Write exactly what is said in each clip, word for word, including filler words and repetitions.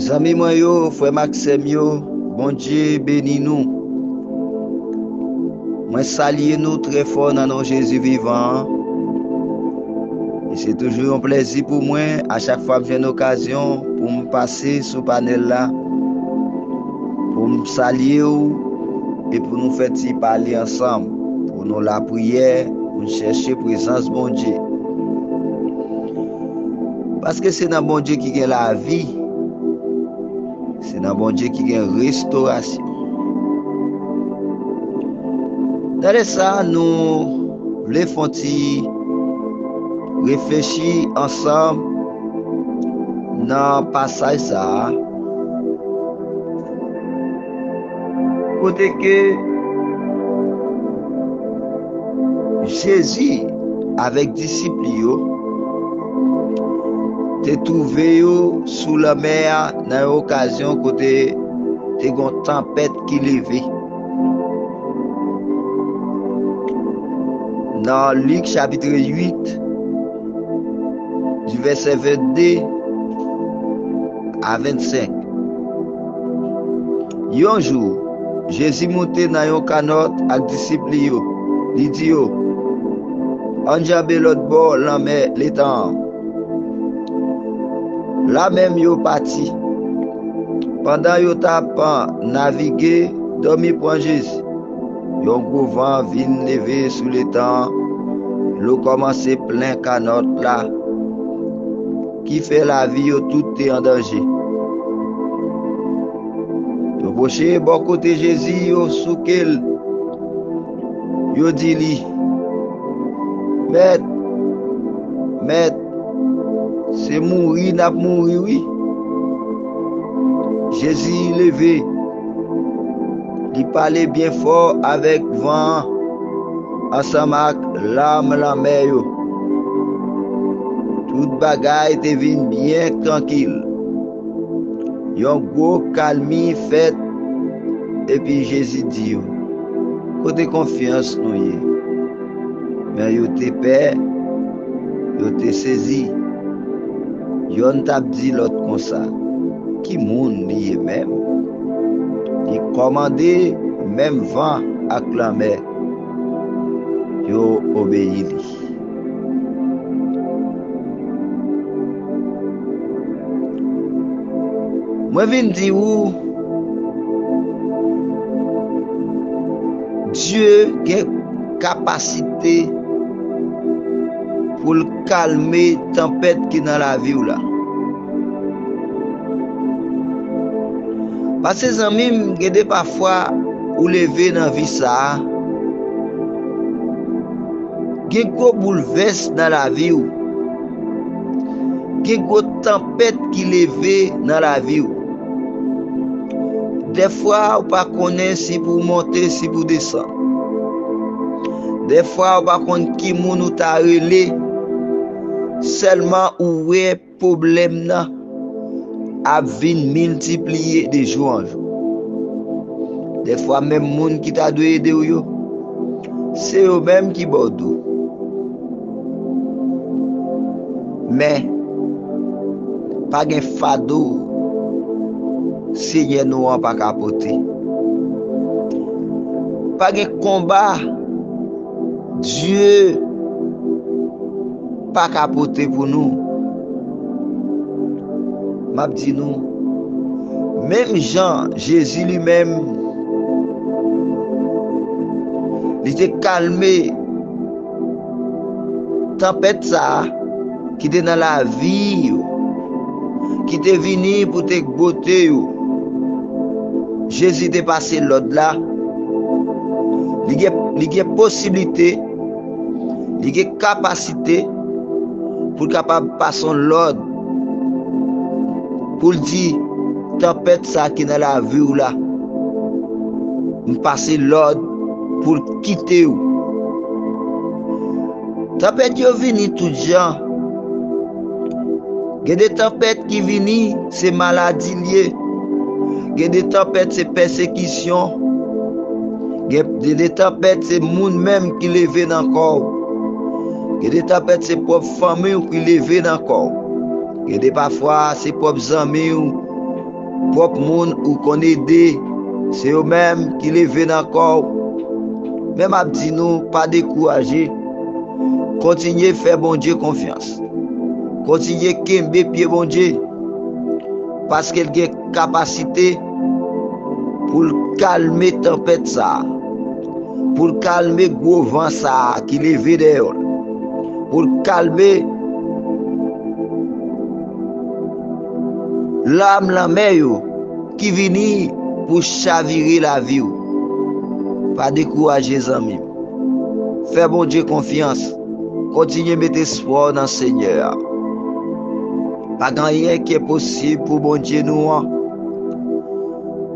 Zanmi mwen yo, frè m ak sè m yo, Bondye beni nou. Mwen salye nou trè fò nan non Jezi vivan an. E se toujou yon plèzi pou mwen, a chak fwa m jwenn okazyon pou m pase sou panèl la, pou m salye w e pou nou fè ti pale ansanm, pou nou lapriyè, pou n chèche prezans Bondye. Paske se nan Bondye ki gen lavi, se nan Bondye ki gen restorasyon. Nan lè sa a, nou vle fè yon ti reflechi ansanm nan pasaj sa a, kote ke Jezi avèk disip li yo te twouve yo sou lanmè a nan yon okazyon kote te gen yon tanpèt ki leve. Nan Lik chapit uit, di vèsè vennde a vennsenk. Yon jou, Jezi moute nan yon kanòt ak disip li yo. Li di yo, "Ann janbe lòt bò lanmè letan an." La menm yo pati. Pandan yo t ap navige, dòmi pran Jezi. Yon gwo van vin leve sou letan an, dlo kòmanse plen kanòt la, ki fè lavi yo tout te an danje. Yo pwoche bò kote Jezi, yo souke l, yo di li, "Mèt, Mèt, se mouri n ap mouri wi." Jezi leve, li pale byen fò avèk van an, ansanm ak lam lanmè yo. Tout bagay te vin byen trankil. Yon gwo kalmi fèt, epi Jezi di yo, "Kote konfyans nou ye?" Men yo te pè, yo te sezi. Yonn t ap di lòt konsa, "Ki moun li ye menm? Li kòmande menm van ak lanmè, yo obeyi li." Mwen vin di ou, Dye gen kapasite pou l kalme tanpèt ki nan lavi w la. Paske zanmi m, gen de pafwa ou leve nan vi sa a, gen gwo boulvès nan lavi w, gen gwo tanpèt ki leve nan lavi w. Dèfwa ou pa konnen si pou w monte, si pou w desann. Dèfwa ou pa konn ki moun ou ta rele, sèlman ou wè pwoblèm nan ap vin miltipliye de jou an jou. Dèfwa menm moun ki ta dwe ede w yo, se yo menm ki ba w do. Men, pa gen fado Senyè nou an pa ka pote. Pa gen konba Dye pa ka pote pou nou. M ap di nou, menm jan Jezi li menm, li te kalme tanpèt sa a ki te nan lavi yo, ki te vini pou te gwote yo. Jezi te pase lòd la. Li gen, li gen posiblite, li gen kapasite pou l kapab pase yon lòd, pou l di, "Tanpèt sa ki nan lavi w la, m pase lòd pou l kite w." Tanpèt yo vini tout jan. Gen de tanpèt ki vini, se maladi l ye. Gen de tanpèt, se pèsekisyon. Gen, gen de tanpèt, se moun menm ki leve nan kò w. Gen de tanpèt, se pwòp fanmi w ki leve nan kò w. Gen de pafwa, se pwòp zanmi w Pwòp moun ou konn ede, se yo menm ki leve nan kò w. Men m ap di nou, pa dekouraje. Kontinye fè Bondye konfyans. Kontinye kenbe pye Bondye. Paske l gen kapasite pou l kalme tanpèt sa a, pou l kalme gwo van sa a ki leve dèyè w, pou l kalme lam lanmè yo ki vini pou chavire lavi w. Pa dekouraje, zanmi m. Fè Bondye konfyans. Kontinye met espwa w nan Senyè a. Pa gen anyen ki enposib pou Bondye nou an.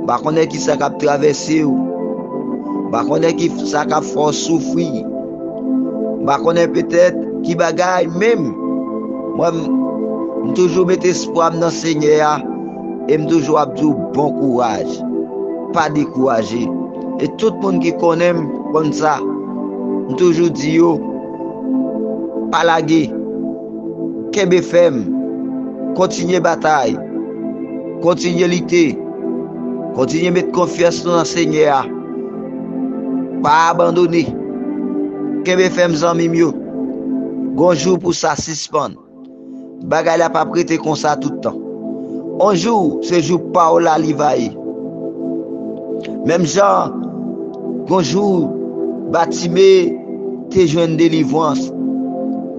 M pa konnen ki sa k ap travèse w. M pa konnen ki sa k ap fè w soufri. M pa konnen petèt ki bagay menm. Mwen, m, m toujou met espwa m nan Senyè a e m toujou ap di w bon kouraj. Pa dekouraje. E tout moun ki konnen m konn sa. M toujou di yo, pa lage. Kenbe fèm. Kontinye batay. Kontinye lite. Kontinye met konfyans nou nan Senyè a. Pa abandone. Kenbe fèm, zanmi m yo. Gon jou pou sa sispann. Bagay la p ap rete konsa tout tan. On jou, se jou pa w la li va ye. Menm jan, gon jou, Batime te jwenn delivrans,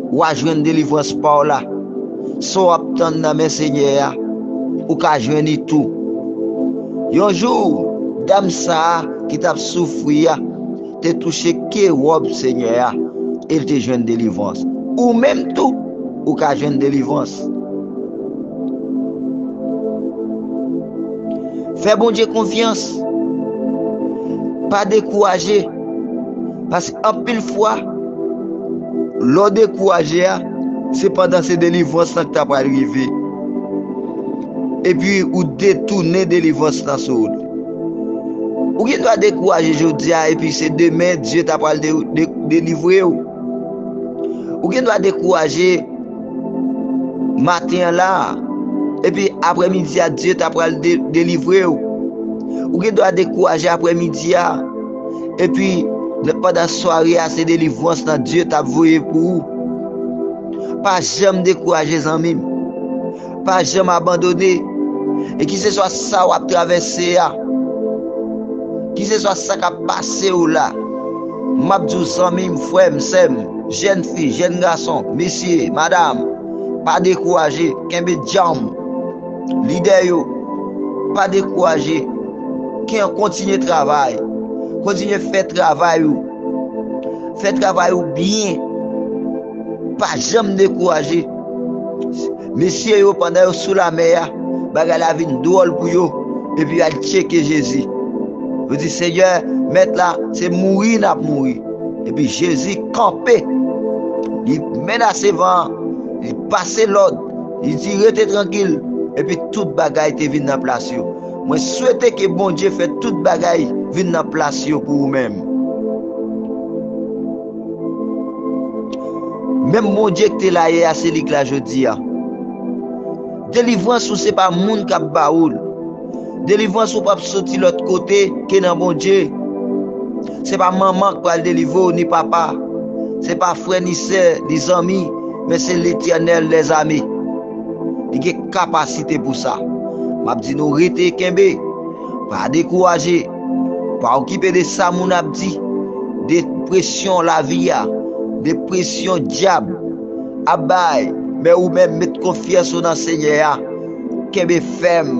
w a jwenn delivrans pa w la. Sa w ap tann nan men Senyè a, ou ka jwenn li tou. Yon jou, dam sa a ki t ap soufri a, te touche ke wòb Senyè a, e l te jwenn delivrans. Ou menm tou, ou ka jwenn delivrans. Fè Bondye konfyans. Pa dekouraje. Paske anpil fwa, lè w dekouraje a, se pandan se delivrans lan ki ta pral rive. Epi ou detounen delivrans lan sou ou. Ou gen dwa dekouraje jodi a, epi se demen Dye ta pral de, de, delivre w. Ou gen dwa dekouraje maten an la, epi aprèmidi a, Dye ta pral de, delivre w. Ou gen dwa dekouraje aprèmidi a, epi pandan sware a, se delivrans lan Dye t ap voye pou ou. Pa janm dekouraje, zanmi m. Pa janm abandone. E kiseswa sa w ap travèse a, kiseswa sa k ap pase w la, m ap di w, zanmi m, frè m, sè m, jèn fi, jèn gason, mesye, madanm, pa dekouraje, kenbe djanm. Lidè yo, pa dekouraje. Ken-, kontinye travay. Kontinye fè travay ou. Fè travay ou byen. Pa janm dekouraje. Mesye yo, pandan yo sou lamè a, bagay la vin dwòl pou yo. Epi y al tcheke Jezi. Yo di, Senyè, mèt la, se mouri n ap mouri. Epi Jezi kanpe. Li menase van an. Li pase lòd. Li di, rete trankil. Epi tout bagay te vin nan plas yo. Mwen swete ke Bondye fè tout bagay vin nan plas yo pou ou menm. Menm Bondye ki te la yè a, se li k la jodi a. Delivrans ou se pa moun k ap ba ou l. Delivrans ou p ap soti lòt kote ke nan Bondye. Se pa manman k pral delivre w, ni papa. Se pa frè, ni sè, ni zanmi, men se Letènèl dèzame. Li gen kapasite pou sa. M ap di nou, rete kenbe. Pa dekouraje. Pa okipe de sa moun ap di. De presyon lavi a. De presyon dyab ap bay. Men ou menm, met konfyans ou nan Senyè a. Kenbe fèm.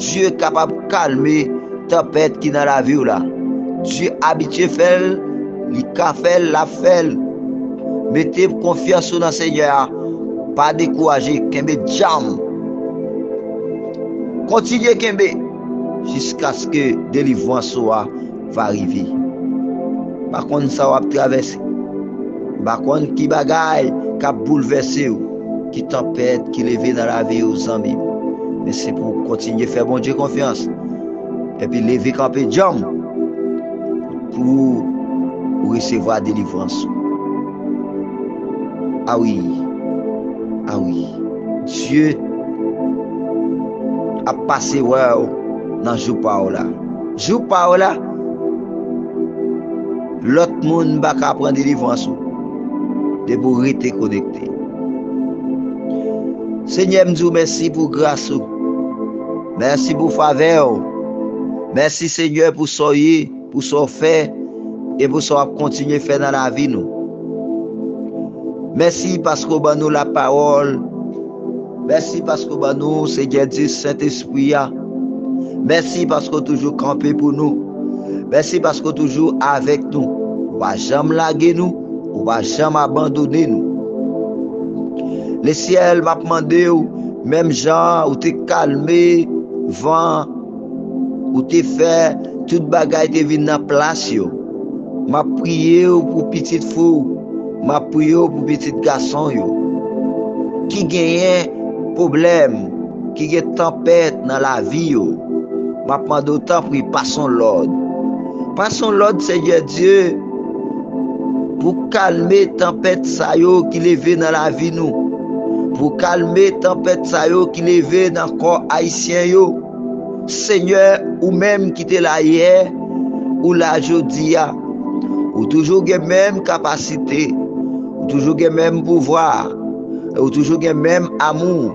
Dye kapab kalme tanpèt ki nan lavi w la. Dye abitye fè l, li ka fè l, l ap fè l. Mete konfyans ou nan Senyè a. Pa dekouraje, kenbe djanm. Kontinye kenbe jiskaske delivrans ou a va rive. M pa konn sa w ap travèse. M pa konn ki bagay k ap boulvèse w, ki tanpèt ki leve nan lavi w, zanmi m. Men se pou w kontinye fè Bondye konfyans. Epi leve kanpe djanm pou ou resevwa delivrans ou. A wi. A wi. Dye ap pase wè w nan jou pa w la. Jou pa w la, lòt moun pa ka pran delivrans ou depi w rete konekte. Senyè, m di w mèsi pou gras ou. Mèsi pou favè w. Mèsi, Senyè, pou sa w ye, pou sa w fè, e pou sa w ap kontinye fè nan lavi nou. Mèsi paske w ban nou lapawòl. Mèsi paske w ban nou, Senyè Dye, Sentespri a. Mèsi paske w toujou kanpe pou nou. Mèsi paske w toujou avèk nou. Ou pa janm lage nou, ou pa janm abandone nou. Lesyèl, m ap mande w, menm jan ou te kalme van, ou te fè tout bagay te vin nan plas yo. M ap priye w pou pitit fi w, m ap priye w pou pitit gason yo ki genyen pwoblèm, ki gen tanpèt nan lavi yo. M ap mande w, tanpri, pase yon lòd. Pase yon lòd, Senyè Dye, pou kalme tanpèt sa yo ki leve nan lavi nou, pou kalme tanpèt sa yo ki leve nan kò ayisyen yo. Senyè, ou menm ki te la yè, ou la jodi a. Ou toujou gen menm kapasite, ou toujou gen menm pouvwa, ou toujou gen menm amou,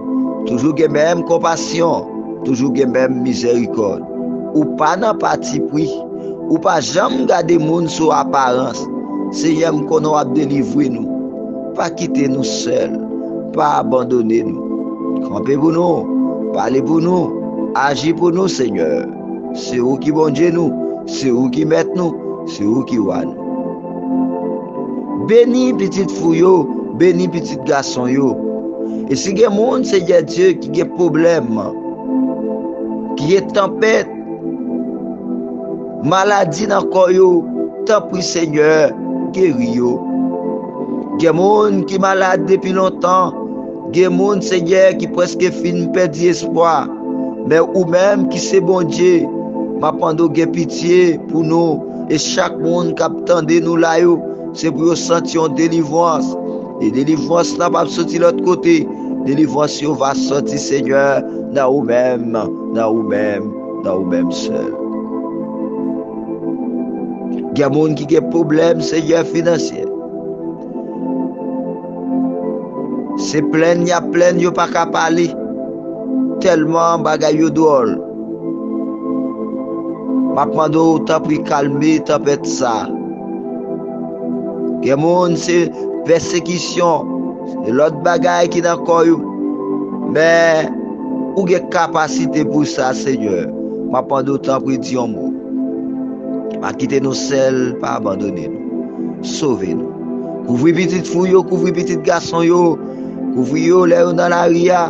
toujou gen menm konpasyon, toujou gen menm mizèrikòd. Ou pa nan patipri, ou pa janm gade moun sou aparans. Senyè, m konnen w ap delivre nou. Pa kite nou sèl, pa abandone nou. Kanpe pou nou, pale pou nou, aji pou nou, Senyè. Se ou ki Bondye nou, se ou ki mèt nou, se ou ki wa nou. Beni pitit fi w yo, beni pitit gason yo. E si gen moun, Senyè Dye, ki gen pwoblèm, ki gen tanpèt, maladi nan kò yo, tanpri, Senyè, geri yo. Gen moun ki malad depi lontan, gen moun, Senyè, ki prèske fin pèdi espwa. Men ou menm ki se Bondye, m ap mande w gen pitye pou nou, e chak moun k ap tande nou la yo, se pou yo santi yon delivrans. E delivrans lan p ap soti lòt kote. Delivrans yo va soti, Senyè, nan ou menm, nan ou menm, nan ou menm sèl. Gen moun ki gen pwoblèm, Senyè, finansyè. Se plenn y ap plenn, yo pa ka pale. Tèlman bagay yo dwòl. M ap mande w, tanpri, kalme tanpèt sa. Gen moun, se pèsekisyon, se lòt bagay ki nan kò yo. Men, ou gen kapasite pou sa, Senyè. M ap mande w, tanpri, di yon mo. Pa kite nou sèl, pa abandone nou. Sove nou. Kouvri pitit fi w yo, kouvri pitit gason yo. Kouvri yo lè yo nan lari a.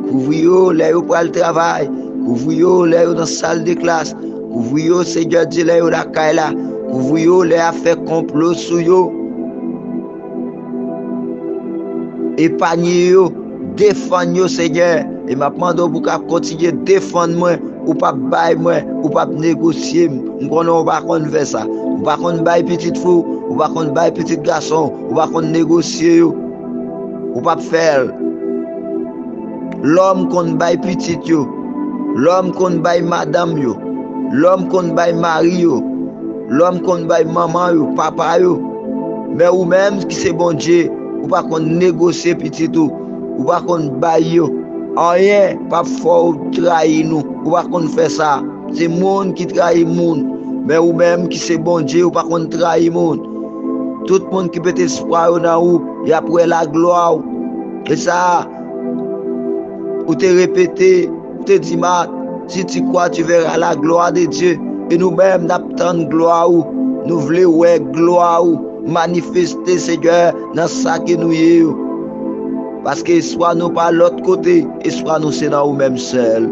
Kouvri yo lè yo pral travay. Kouvri yo lè yo nan sal de klas. Kouvri yo, Senyè Dye, lè yo lakay la. Kouvri yo lè y ap fè konplo sou yo. Epanye yo, defann yo, Senyè. E m ap mande w pou w ka kontinye defann mwen. Ou p ap bay mwen, ou p ap negosye m. M konnen w pa konn fè sa. Ou pa konn bay pitit fi w, ou pa konn bay pitit gason w, ou pa konn negosye yo. Ou p ap fè l. Lòm konn bay pitit yo. Lòm konn bay madanm yo. Lòm konn bay mari yo. Lòm konn bay manman yo, papa yo. Men ou menm ki se Bondye, ou pa konn negosye pitit ou. Ou pa konn bay yo. Anyen p ap fè w trayi nou. Ou pa konn fè sa. Se moun ki trayi moun. Men ou menm ki se Bondye, ou pa konn trayi moun. Tout moun ki mete espwa yo nan ou, y ap wè laglwa w. E sa, ou te repete, ou te di, Mat, si tu crois, tu verras la gloire de Dieu. E nou menm, n ap tann glwa ou. Nou vle wè glwa ou manifeste, Senyè, nan sa ke nou ye yo. Paske espwa nou pa lòt kote, espwa nou se nan ou menm sèl.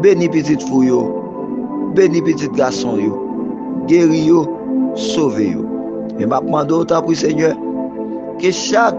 Beni pitit fi w yo, beni pitit gason yo, geri yo, sove yo. E m ap mande w, tanpri, Senyè, ke chak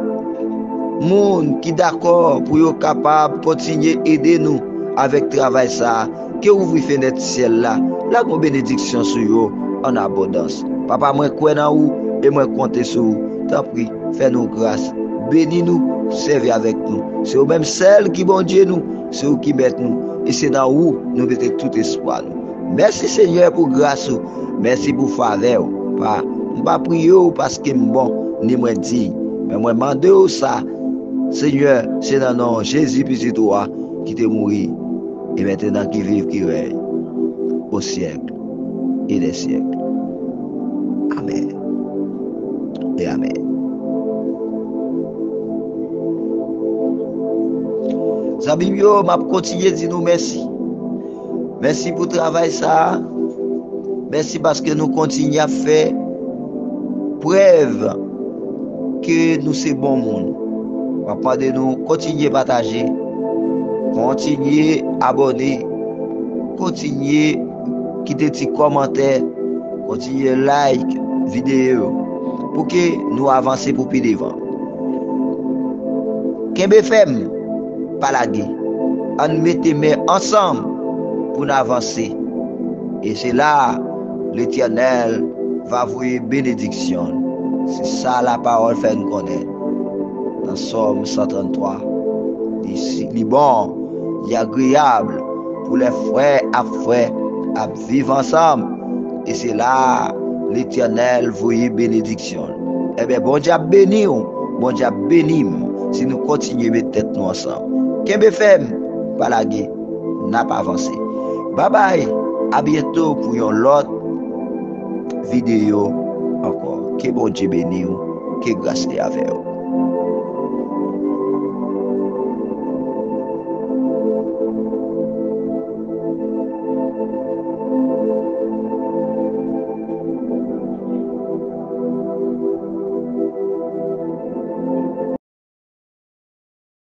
moun ki dakò pou yo kapab kontinye ede nou avèk travay sa a, ke ouvri fenèt syèl la, lage yon benediksyon sou yo an abondans. Papa, mwen kwè nan ou e mwen konte sou ou. Tanpri, fè nou gras. Beni nou, sèvi avèk nou. Se ou menm sèl ki Bondye nou, se ou ki mèt nou, e se nan ou nou mete tout espwa nou. Mèsi Senyè pou gras ou, mèsi pou favè ou. Pa, m pa priye ou paske m bon, ni mwen diy, men mwen mande ou sa, Senyè, se nan non Jezi pitit ou a ki te mouri e mentnan ki viv, ki rèy o syèk e dè syèk. Amèn e amèn. Zanmi m yo, m ap kontinye di nou mèsi. Mèsi pou travay sa a. Mèsi paske nou kontinye ap fè prèv ke nou se bon moun. M ap mande nou kontinye pataje, kontinye abòne, kontinye kite ti kòmantè, kontinye like videyo pou ke nou avanse pou pi devan. Kenbe fèm, pa lage. Ann mete men ansanm pou n avanse. E se la Letènèl va voye benediksyon l. Se sa lapawòl fè n konnen nan Sòm san tranntwa. Li, si, li bon, li agreyab pou lè frè ak frè ap viv ansanm. E se la Letènèl voye benediksyon l. Ebyen, Bondye ap beni w, Bondye ap beni m si nou kontinye met tèt nou ansanm. Kenbe fèm, pa lage, n ap avanse. Babay, a byento pou yon lòt videyo ankò. Ke Bondye beni w, ke gras li avè w.